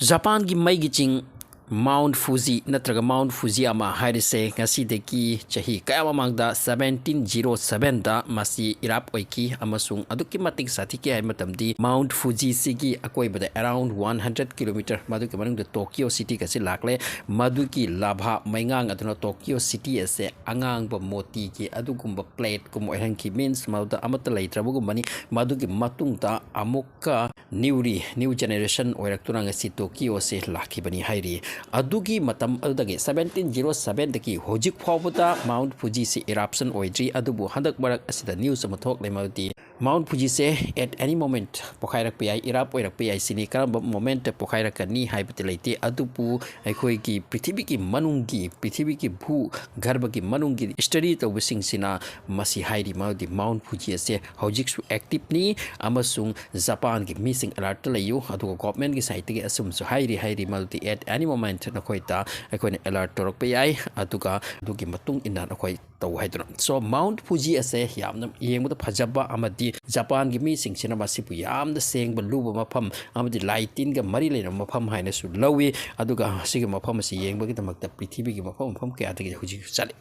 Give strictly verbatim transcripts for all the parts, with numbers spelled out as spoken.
ꯖꯄꯥꯟꯒꯤ ꯃꯩꯒꯤ ꯆꯤꯡ Mount Fuji ꯅꯠꯇ꯭ꯔꯒ Mount Fujiyama ꯍꯥꯏꯔꯤꯁꯦ ꯉꯁꯤꯗꯒꯤ ꯆꯍꯤ ꯀꯌꯥ ꯃꯃꯥꯡꯗ seventeen zero sevenꯗ ꯃꯁꯤ ꯏꯔꯥꯞ ꯑꯣꯏꯈꯤ ꯑꯃꯁꯨꯡ ꯑꯗꯨꯛꯀꯤ ꯃꯇꯤꯛ ꯁꯥꯊꯤꯈꯤ ꯍꯥꯏꯕ ꯃꯇꯝꯗꯤ Mount Fuji ꯁꯤꯒꯤ ꯑꯀꯣꯏꯕꯗ around one hundred kilometer, ꯃꯗꯨꯒꯤ ꯃꯅꯨꯡꯗ ꯇꯣꯀꯤꯌꯣ ꯁꯤꯇꯤꯒꯁꯤ ꯂꯥꯛꯂꯦ꯫ ꯃꯗꯨꯒꯤ ꯂꯥꯚꯥ ꯃꯩꯉꯥꯡ ꯑꯗꯨꯅ ꯇꯣꯀꯤꯌꯣ ꯁꯤꯇꯤ ꯑꯁꯦ ꯑꯉꯥꯡꯕ ꯃꯣꯇꯤꯒꯤ ꯑꯗꯨꯒꯨꯝꯕ ꯄ꯭ꯂꯦꯠꯀꯨꯝꯕ ꯑꯣꯏꯍꯟꯈꯤ꯫ Means ꯃꯗꯨꯗ ꯑꯃꯠꯇ ꯂꯩꯇ꯭ꯔꯕꯒꯨꯝꯕꯅꯤ꯫ ꯃꯗꯨꯒꯤ ꯃꯇꯨꯡꯗ ꯑꯃꯨꯛꯀ ꯅ꯭ꯌꯨꯔꯤ ꯅ꯭ꯌꯨ ꯖꯦꯅꯦꯔꯦꯁꯟ ꯑꯣꯏꯔꯛꯇꯨꯅ ꯉꯁꯤ ꯇꯣꯀꯤꯌꯣꯁꯦ ꯂꯥꯛꯈꯤꯕꯅꯤ ꯍꯥꯏꯔꯤ꯫ ꯑꯗꯨꯒꯤ ꯃꯇꯝ ꯑꯗꯨꯗꯒꯤ seventeen zero sevenꯗꯒꯤ ꯍꯧꯖꯤꯛ ꯐꯥꯎꯕꯗ Mount Fujiꯁꯤ eruption ꯑꯣꯏꯗ꯭ꯔꯤ꯫ ꯑꯗꯨꯕꯨ ꯍꯟꯗꯛ ꯃꯔꯛ ꯑꯁꯤꯗ news ꯑꯃ ꯊꯣꯛꯂꯦ, ꯃꯗꯨꯗꯤ Mount Fujiꯁꯦ at any moment ꯄꯣꯈꯥꯏꯔꯛꯄ ꯌꯥꯏ, erupt ꯑꯣꯏꯔꯛꯄ ꯌꯥꯏ ꯁꯤꯅꯤ꯫ ꯀꯔꯝꯕ moment ꯄꯣꯈꯥꯏꯔꯛꯀꯅꯤ ꯍꯥꯏꯕꯗꯤ ꯂꯩꯇꯦ꯫ ꯑꯗꯨꯕꯨ ꯑꯩꯈꯣꯏꯒꯤ ꯄ꯭ꯔꯤꯊꯤꯕꯤꯒꯤ ꯃꯅꯨꯡꯒꯤ, ꯄ꯭ꯔꯤꯊꯤꯕꯤꯒꯤ ꯚꯨ ꯒꯔꯚꯒꯤ ꯃꯅꯨꯡꯒꯤ study ꯇꯧꯕꯁꯤꯡꯁꯤꯅ ꯃꯁꯤ ꯍꯥꯏꯔꯤ, ꯃꯗꯨꯗꯤ Mount Fuji ꯑꯁꯦ ꯍꯧꯖꯤꯛꯁꯨ activeꯅꯤ ꯑꯃꯁꯨꯡ ꯖꯄꯥꯟꯒꯤ ꯃꯤꯁꯤꯡ alertꯇ ꯂꯩꯌꯨ꯫ ꯑꯗꯨꯒ governmentꯀꯤ sideꯇꯒꯤ ꯑꯁꯨꯝꯁꯨ ꯍꯥꯏꯔꯤ, ꯍꯥꯏꯔꯤ, ꯃꯗꯨꯗꯤ at any moment ꯅꯈꯣꯏꯗ ꯑꯩꯈꯣꯏꯅ alert ꯇꯧꯔꯛꯄ ꯌꯥꯏ, ꯑꯗꯨꯒ ꯑꯗꯨꯒꯤ ꯃꯇꯨꯡ ꯏꯟꯅ ꯅꯈꯣꯏ ꯇꯧ ꯍꯥꯏꯗꯨꯅ꯫ So Mount Fuji ꯑꯁꯦ ꯌꯥꯝꯅ ꯌꯦꯡꯕꯗ ꯐꯖꯕ ꯑꯃꯗꯤ ꯖꯄꯥꯟꯒꯤ ꯃꯤꯁꯤꯡꯁꯤꯅ ꯃꯁꯤꯕꯨ ꯌꯥꯝꯅ ꯁꯦꯡꯕ, ꯂꯨꯕ ꯃꯐꯝ ꯑꯃꯗꯤ ꯂꯥꯏ ꯇꯤꯟꯒ ꯃꯔꯤ ꯂꯩꯅꯕ ꯃꯐꯝ ꯍꯥꯏꯅꯁꯨ ꯂꯧꯏ꯫ ꯑꯗꯨꯒ ꯁꯤꯒꯤ ꯃꯐꯝ ꯑꯁꯤ ꯌꯦꯡꯕꯒꯤꯗꯃꯛꯇ ꯄ꯭ꯔꯤꯊꯤꯕꯤꯒꯤ ꯃꯐꯝ ꯃꯐꯝ ꯀꯌꯥꯗꯒꯤ ꯍꯧꯖꯤꯛꯁꯨ ꯆꯠꯂꯤ꯫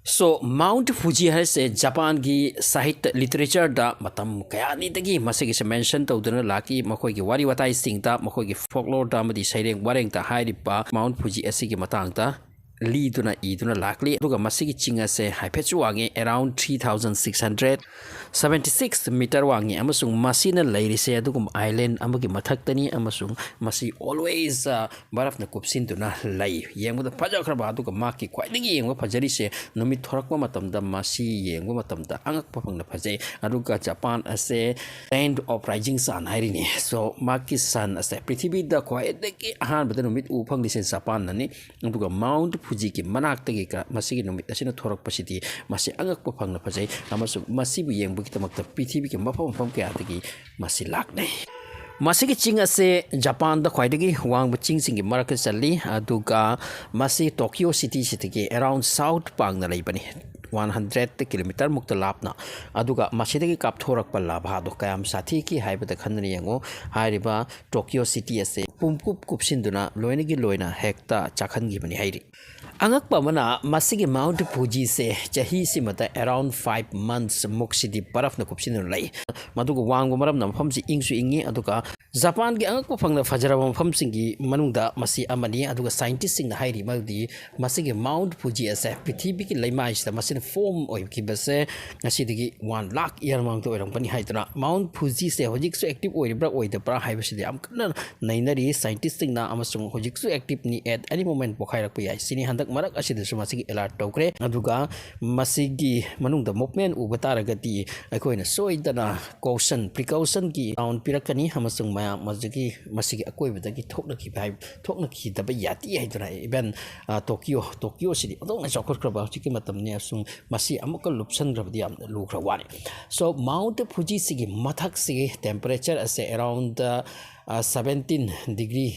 So Mount Fuji ꯍꯥꯏꯔꯤꯁꯦ ꯖꯄꯥꯟꯒꯤ ꯁꯥꯍꯤꯇ꯭ꯌ, ꯂꯤꯇꯔꯦꯆꯔꯗ ꯃꯇꯝ ꯀꯌꯥꯅꯤꯗꯒꯤ ꯃꯁꯤꯒꯤꯁꯦ mention ꯇꯧꯗꯨꯅ ꯂꯥꯛꯈꯤ꯫ ꯃꯈꯣꯏꯒꯤ ꯋꯥꯔꯤ ꯋꯥꯇꯥꯏꯁꯤꯡꯗ, ꯃꯈꯣꯏꯒꯤ folkloreꯗ ꯑꯃꯗꯤ ꯁꯩꯔꯦꯡ ꯋꯥꯔꯦꯡꯗ ꯍꯥꯏꯔꯤꯕ Mount Fuji ꯑꯁꯤꯒꯤ ꯃꯇꯥꯡꯗ ꯂꯤꯗꯨꯅ ꯏꯗꯨꯅ ꯂꯥꯛꯂꯤ꯫ ꯑꯗꯨꯒ ꯃꯁꯤꯒꯤ ꯆꯤꯡ ꯑꯁꯦ ꯍꯥꯏꯐꯦꯠꯁꯨ ꯋꯥꯡꯉꯤ, around three thousand six hundred seventy six meter ꯋꯥꯡꯉꯤ, ꯑꯃꯁꯨꯡ ꯃꯁꯤꯅ ꯂꯩꯔꯤꯁꯦ ꯑꯗꯨꯒꯨꯝꯕ island ꯑꯃꯒꯤ ꯃꯊꯛꯇꯅꯤ, ꯑꯃꯁꯨꯡ ꯃꯁꯤ always, ꯑ, ꯕꯔꯐꯅ ꯀꯨꯞꯁꯤꯟꯗꯨꯅ ꯂꯩ꯫ ꯌꯦꯡꯕꯗ ꯐꯖꯈ꯭ꯔꯕ, ꯑꯗꯨꯒ ꯃꯍꯥꯛꯀꯤ ꯈ꯭ꯋꯥꯏꯗꯒꯤ ꯌꯦꯡꯕ ꯐꯖꯔꯤꯁꯦ ꯅꯨꯃꯤꯠ ꯊꯣꯔꯛꯄ ꯃꯇꯝꯗ, ꯃꯁꯤ ꯌꯦꯡꯕ ꯃꯇꯝꯗ ꯑꯉꯛꯄ ꯐꯪꯅ ꯐꯖꯩ꯫ ꯑꯗꯨꯒ ꯖꯄꯥꯟ ꯑꯁꯦ land of rising sun ꯍꯥꯏꯔꯤꯅꯤ꯫ So ꯃꯍꯥꯛꯀꯤ sun ꯑꯁꯦ ꯄ꯭ꯔꯤꯊꯤꯕꯤꯗ ꯈ꯭ꯋꯥꯏꯗꯒꯤ ꯑꯍꯥꯟꯕꯗ ꯅꯨꯃꯤꯠ ꯎꯕ ꯐꯪꯂꯤꯁꯦ ꯖꯄꯥꯟꯅꯅꯤ꯫ ꯑꯗꯨꯒ Mount Fujiꯒꯤ ꯃꯅꯥꯛꯇꯒꯤ ꯀ-, ꯃꯁꯤꯒꯤ ꯅꯨꯃꯤꯠ ꯑꯁꯤꯅ ꯊꯣꯔꯛꯄꯁꯤꯗꯤ ꯃꯁꯤ ꯑꯉꯛꯄ ꯐꯪꯅ ꯐꯖꯩ, ꯑꯃꯁꯨꯡ ꯃꯁꯤꯕꯨ ꯌꯦꯡꯕꯒꯤꯗꯃꯛꯇ ꯄ꯭ꯔꯤꯊꯤꯕꯤꯒꯤ ꯃꯐꯝ ꯃꯐꯝ ꯀꯌꯥꯗꯒꯤ ꯃꯁꯤ ꯂꯥꯛꯅꯩ꯫ ꯃꯁꯤꯒꯤ ꯆꯤꯡ ꯑꯁꯦ ꯖꯄꯥꯟꯗ ꯈ꯭ꯋꯥꯏꯗꯒꯤ ꯋꯥꯡꯕ ꯆꯤꯡꯁꯤꯡꯒꯤ ꯃꯔꯛꯇ ꯆꯜꯂꯤ, ꯑꯗꯨꯒ ꯃꯁꯤ ꯇꯣꯀꯤꯌꯣ ꯁꯤꯇꯤꯁꯤꯗꯒꯤ around south ꯄꯥꯡꯅ ꯂꯩꯕꯅꯤ꯫ ꯋꯥꯟ ꯍꯟꯗ꯭ꯔꯦꯠ ꯀꯤꯂꯣꯃꯤꯇꯔꯃꯨꯛꯇ ꯂꯥꯞꯅ꯫ ꯑꯗꯨꯒ ꯃꯁꯤꯗꯒꯤ ꯀꯥꯞꯊꯣꯔꯛꯄ ꯂꯥꯚꯥꯗꯣ ꯀꯌꯥꯝ ꯁꯥꯊꯤꯈꯤ ꯍꯥꯏꯕꯗ ꯈꯟꯗꯨꯅ ꯌꯦꯡꯉꯨ꯫ ꯍꯥꯏꯔꯤꯕ ꯇꯣꯀꯤꯌꯣ ꯁꯤꯇꯤ ꯑꯁꯦ ꯄꯨꯝꯀꯨꯞ ꯀꯨꯞꯁꯤꯟꯗꯨꯅ ꯂꯣꯏꯅꯒꯤ ꯂꯣꯏꯅ ꯍꯦꯛꯇ ꯆꯥꯛꯍꯟꯈꯤꯕꯅꯤ ꯍꯥꯏꯔꯤ꯫ ꯑꯉꯛꯄ ꯑꯃꯅ, ꯃꯁꯤꯒꯤ ꯃꯥꯎꯟꯠ ꯐꯨꯖꯤꯁꯦ ꯆꯍꯤꯁꯤꯃꯗ around five months ꯃꯨꯛꯁꯤꯗꯤ ꯕꯔꯐꯅ ꯀꯨꯞꯁꯤꯟꯗꯨꯅ ꯂꯩ꯫ ꯃꯗꯨꯒ ꯋꯥꯡꯕ ꯃꯔꯝꯅ ꯃꯐꯝꯁꯤ ꯏꯪꯁꯨ ꯏꯪꯉꯤ꯫ ꯑꯗꯨꯒ ꯖꯄꯥꯟꯒꯤ ꯑꯉꯛꯄ ꯐꯪꯅ ꯐꯖꯔꯕ ꯃꯐꯝꯁꯤꯡꯒꯤ ꯃꯅꯨꯡꯗ ꯃꯁꯤ ꯑꯃꯅꯤ꯫ ꯑꯗꯨꯒ ꯁꯥꯏꯟꯇꯤꯁꯁꯤꯡꯅ ꯍꯥꯏꯔꯤ ꯃꯗꯨꯗꯤ ꯃꯁꯤꯒꯤ ꯃꯥꯎꯟꯠ ꯐꯨꯖꯤ ꯑꯁꯦ ꯄ꯭ꯔꯤꯊꯤꯕꯤꯒꯤ ꯂꯩꯃꯥꯏꯁꯤꯗ ꯃꯁꯤꯅ ꯐꯣꯝ ꯑꯣꯏꯈꯤꯕꯁꯦ ꯉꯁꯤꯗꯒꯤ ꯋꯥꯟ ꯂꯥꯛ ꯏꯌꯥꯔ ꯃꯃꯥꯡꯗ ꯑꯣꯏꯔꯝꯒꯅꯤ ꯍꯥꯏꯗꯨꯅ꯫ ꯃꯥꯎꯟꯠ ꯐꯨꯖꯤꯁꯦ ꯍꯧꯖꯤꯛꯁꯨ ꯑꯦꯛꯇꯤꯚ ꯑꯣꯏꯔꯤꯕ꯭ꯔꯥ ꯑꯣꯏꯗꯕ꯭ꯔꯥ ꯍꯥꯏꯕꯁꯤꯗꯤ ꯌꯥꯝ ꯀꯟꯅ ꯅꯩꯅꯔꯤ ꯁꯥꯏꯟꯇꯤꯁꯁꯤꯡꯅ, ꯑꯃꯁꯨꯡ ꯍꯧꯖꯤꯛꯁꯨ ꯑꯦꯛꯇꯤꯚꯅꯤ, at any moment ꯄꯣꯈꯥꯏꯔꯛꯄ ꯌꯥꯏ ꯁꯤꯅꯤ꯫ ꯍꯟꯗꯛ ꯃꯔꯛ ꯑꯁꯤꯗꯁꯨ ꯃꯁꯤꯒꯤ ꯑꯦꯂꯔꯠ ꯇꯧꯈ꯭ꯔꯦ꯫ ꯑꯗꯨꯒ ꯃꯁꯤꯒꯤ ꯃꯅꯨꯡꯗ ꯃꯨꯞꯃꯦꯟ ꯎꯕ ꯇꯥꯔꯒꯗꯤ ꯑꯩꯈꯣꯏꯅ ꯁꯣꯏꯗꯅ ꯀꯣꯁꯟ, ꯄ꯭ꯔꯤꯀꯣꯁꯟꯒꯤ ꯔꯥꯎꯟ ꯄꯤꯔꯛꯀꯅꯤ, ꯑꯃꯁꯨꯡ ꯃꯌꯥꯝ ꯃꯁꯤꯒꯤ, ꯃꯁꯤꯒꯤ ꯑꯀꯣꯏꯕꯗꯒꯤ ꯊꯣꯛꯅꯈꯤꯕ ꯍꯥꯏ-, ꯊꯣꯛꯅꯈꯤꯗꯕ ꯌꯥꯗꯦ ꯍꯥꯏꯗꯨꯅ꯫ Even, ꯑ, ꯇꯣꯀꯤꯌꯣ, ꯇꯣꯀꯤꯌꯣꯁꯤꯗꯤ ꯑꯣꯟꯊꯣꯛꯅ ꯆꯥꯎꯈꯠꯈ꯭ꯔꯕ ꯍꯧꯖꯤꯛꯀꯤ ꯃꯇꯝꯅꯤ, ꯑꯃꯁꯨꯡ ꯃꯁꯤ ꯑꯃꯨꯛꯀ ꯂꯨꯞꯁꯟꯈ꯭ꯔꯕꯗꯤ ꯌꯥꯝꯅ ꯂꯨꯈ꯭ꯔ ꯋꯥꯅꯤ꯫ So, ꯃꯥꯎꯟꯠ ꯐꯨꯖꯤꯁꯤꯒꯤ ꯃꯊꯛꯁꯤꯒꯤ temperature ꯑꯁꯦ around, ꯑ, seventeen degree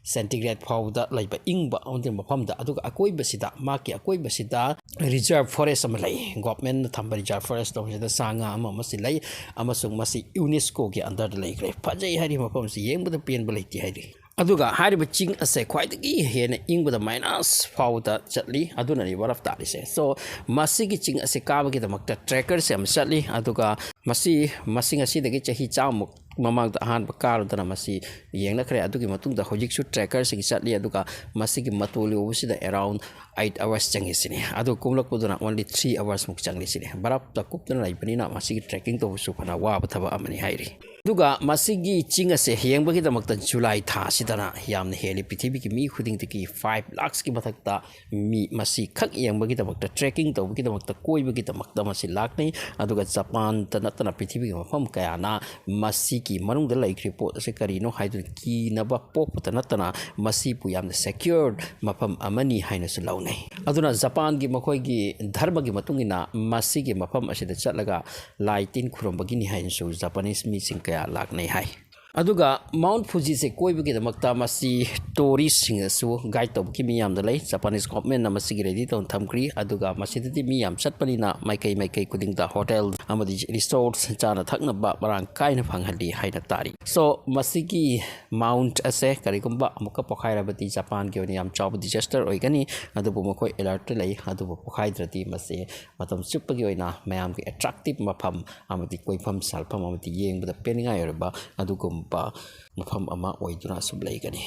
centigrade ꯐꯥꯎꯕꯗ ꯂꯩꯕ ꯏꯪꯕ ꯑꯃꯗꯤ ꯃꯐꯝꯗ, ꯑꯗꯨꯒ ꯑꯀꯣꯏꯕꯁꯤꯗ, ꯃꯍꯥꯛꯀꯤ ꯑꯀꯣꯏꯕꯁꯤꯗ reserve forest ꯑꯃ ꯂꯩ꯫ ꯒꯣꯚꯔꯟꯃꯦꯟꯠꯅ ꯊꯝꯕ reserve forest ꯇꯧꯕꯁꯤꯗ ꯁꯥ ꯉꯥ ꯑꯃ ꯑꯃꯁꯤ ꯂꯩ, ꯑꯃꯁꯨꯡ ꯃꯁꯤ ꯌꯨꯅꯦꯁꯀꯣꯒꯤ under ꯗ ꯂꯩꯈ꯭ꯔꯦ꯫ ꯐꯖꯩ ꯍꯥꯏꯔꯤ, ꯃꯐꯝꯁꯤ ꯌꯦꯡꯕꯗ ꯄꯦꯟꯕ ꯂꯩꯇꯦ ꯍꯥꯏꯔꯤ꯫ ꯑꯗꯨꯒ ꯍꯥꯏꯔꯤꯕ ꯆꯤꯡ ꯑꯁꯦ ꯈ꯭ꯋꯥꯏꯗꯒꯤ ꯍꯦꯟꯅ ꯏꯪꯕꯗ minus ꯐꯥꯎꯕꯗ ꯆꯠꯂꯤ, ꯑꯗꯨꯅꯅꯤ ꯕꯔꯐ ꯇꯥꯔꯤꯁꯦ꯫ So, ꯃꯁꯤꯒꯤ ꯆꯤꯡ ꯑꯁꯦ ꯀꯥꯕꯒꯤꯗꯃꯛꯇ trekkerꯁꯦ ꯑꯃ ꯆꯠꯂꯤ꯫ ꯑꯗꯨꯒ ꯃꯁꯤ, ꯃꯁꯤ ꯉꯁꯤꯗꯒꯤ ꯆꯍꯤ ꯆꯥꯝꯃꯨꯛ ꯃꯃꯥꯡꯗ ꯑꯍꯥꯟꯕ ꯀꯥꯔꯨꯗꯅ ꯃꯁꯤ ꯌꯦꯡꯅꯈ꯭ꯔꯦ꯫ ꯑꯗꯨꯒꯤ ꯃꯇꯨꯡꯗ ꯍꯧꯖꯤꯛꯁꯨ trekkerꯁꯤꯡ ꯆꯠꯂꯤ꯫ ꯑꯗꯨꯒ ꯃꯁꯤꯒꯤ ꯃꯇꯣꯜ ꯌꯧꯕꯁꯤꯗ around eight hours ꯆꯪꯉꯤ ꯁꯤꯅꯤ꯫ ꯑꯗꯨ ꯀꯨꯝꯂꯛꯄꯗꯨꯅ only three hours ꯃꯨꯛ ꯆꯪꯂꯤ ꯁꯤꯅꯤ꯫ ꯕꯔꯐꯇ ꯀꯨꯞꯇꯨꯅ ꯂꯩꯕꯅꯤꯅ ꯃꯁꯤꯒꯤ trekking ꯇꯧꯕꯁꯨ ꯐꯅ ꯋꯥꯕ ꯊꯕꯛ ꯑꯃꯅꯤ ꯍꯥꯏꯔꯤ꯫ ꯑꯗꯨꯒ ꯃꯁꯤꯒꯤ ꯆꯤꯡ ꯑꯁꯦ ꯌꯦꯡꯕꯒꯤꯗꯃꯛꯇ ꯖꯨꯂꯥꯏ ꯊꯥ ꯑꯁꯤꯗꯅ ꯌꯥꯝꯅ ꯍꯦꯜꯂꯤ꯫ ꯄ꯭ꯔꯤꯊꯤꯕꯤꯒꯤ ꯃꯤ ꯈꯨꯗꯤꯡꯗꯒꯤ five lakhꯁꯀꯤ ꯃꯊꯛꯇ ꯃꯤ ꯃꯁꯤ ꯈꯛ ꯌꯦꯡꯕꯒꯤꯗꯃꯛꯇ, trekking ꯇꯧꯕꯒꯤꯗꯃꯛꯇ, ꯀꯣꯏꯕꯒꯤꯗꯃꯛꯇ ꯃꯁꯤ ꯂꯥꯛꯅꯩ꯫ ꯑꯗꯨꯒ ꯖꯄꯥꯟꯗ ꯅꯠꯇꯅ ꯄ꯭ꯔꯤꯊꯤꯕꯤꯒꯤ ꯃꯐꯝ ꯀꯌꯥꯅ ꯃꯁꯤꯒꯤ ꯃꯅꯨꯡꯗ ꯂꯩꯈ꯭ꯔꯤꯕ ꯄꯣꯠ ꯑꯁꯤ ꯀꯔꯤꯅꯣ ꯍꯥꯏꯗꯨꯅ ꯀꯤꯅꯕ ꯄꯣꯛꯄꯇ ꯅꯠꯇꯅ ꯃꯁꯤꯕꯨ ꯌꯥꯝꯅ secured ꯃꯐꯝ ꯑꯃꯅꯤ ꯍꯥꯏꯅꯁꯨ ꯂꯧꯅꯩ꯫ ꯑꯗꯨꯅ ꯖꯄꯥꯟꯒꯤ ꯃꯈꯣꯏꯒꯤ ꯙꯔꯃꯒꯤ ꯃꯇꯨꯡ ꯏꯟꯅ ꯃꯁꯤꯒꯤ ꯃꯐꯝ ꯑꯁꯤꯗ ꯆꯠꯂꯒ ꯂꯥꯏ ꯇꯤꯟ ꯈꯨꯔꯨꯝꯕꯒꯤꯅꯤ ꯍꯥꯏꯅꯁꯨ Japanese ꯃꯤꯁꯤꯡ ꯀꯌꯥ ꯂꯥꯛꯅꯩ ꯍꯥꯏ꯫ ꯑꯗꯨꯒ ꯃꯥꯎꯟꯠ ꯐꯨꯖꯤꯁꯦ ꯀꯣꯏꯕꯒꯤꯗꯃꯛꯇ ꯃꯁꯤ ꯇꯨꯔꯤꯁꯁꯤꯡꯅꯁꯨ ꯒꯥꯏꯗ ꯇꯧꯕꯒꯤ ꯃꯤ ꯌꯥꯝꯅ ꯂꯩ꯫ ꯖꯄꯥꯅꯤꯁ ꯒꯣꯚꯔꯟꯃꯦꯟꯠꯅ ꯃꯁꯤꯒꯤ ꯔꯦꯗꯤ ꯇꯧꯅ ꯊꯝꯈ꯭ꯔꯤ꯫ ꯑꯗꯨꯒ ꯃꯁꯤꯗꯗꯤ ꯃꯤ ꯌꯥꯝ ꯆꯠꯄꯅꯤꯅ ꯃꯥꯏꯀꯩ ꯃꯥꯏꯀꯩ ꯈꯨꯗꯤꯡꯗ ꯍꯣꯇꯦꯜ ꯑꯃꯗꯤ ꯔꯤꯁꯣꯔꯠꯁ, ꯆꯥꯅ ꯊꯛꯅꯕ ꯃꯔꯥꯡ ꯀꯥꯏꯅ ꯐꯪꯍꯜꯂꯤ ꯍꯥꯏꯅ ꯇꯥꯔꯤ꯫ ꯁꯣ, ꯃꯁꯤꯒꯤ ꯃꯥꯎꯟꯠ ꯑꯁꯦ ꯀꯔꯤꯒꯨꯝꯕ ꯑꯃꯨꯛꯀ ꯄꯣꯈꯥꯏꯔꯕꯗꯤ ꯖꯄꯥꯟꯒꯤ ꯑꯣꯏꯅ ꯌꯥꯝ ꯆꯥꯎꯕ ꯗꯤꯖꯥꯁꯇꯔ ꯑꯣꯏꯒꯅꯤ꯫ ꯑꯗꯨꯕꯨ ꯃꯈꯣꯏ ꯑꯦꯂꯔꯠꯇ ꯂꯩ꯫ ꯑꯗꯨꯕꯨ ꯄꯣꯈꯥꯏꯗ꯭ꯔꯗꯤ ꯃꯁꯤ ꯃꯇꯝ ꯆꯨꯞꯄꯒꯤ ꯑꯣꯏꯅ ꯃꯌꯥꯝꯒꯤ ꯑꯦꯇ꯭ꯔꯦꯛꯇꯤꯞ ꯃꯐꯝ ꯑꯃꯗꯤ ꯀꯣꯏꯐꯝ ꯁꯥꯟꯐꯝ ꯑꯃꯗꯤ ꯌꯦꯡꯕꯗ ꯄꯦꯟꯅꯤꯡꯉꯥꯏ ꯑꯣꯏꯔꯕ ꯑꯗꯨꯒꯨꯝꯕ ꯃꯐꯝ ꯑꯃ ꯑꯣꯏꯗꯨꯅ ꯑꯁꯨꯝ ꯂꯩꯒꯅꯤ꯫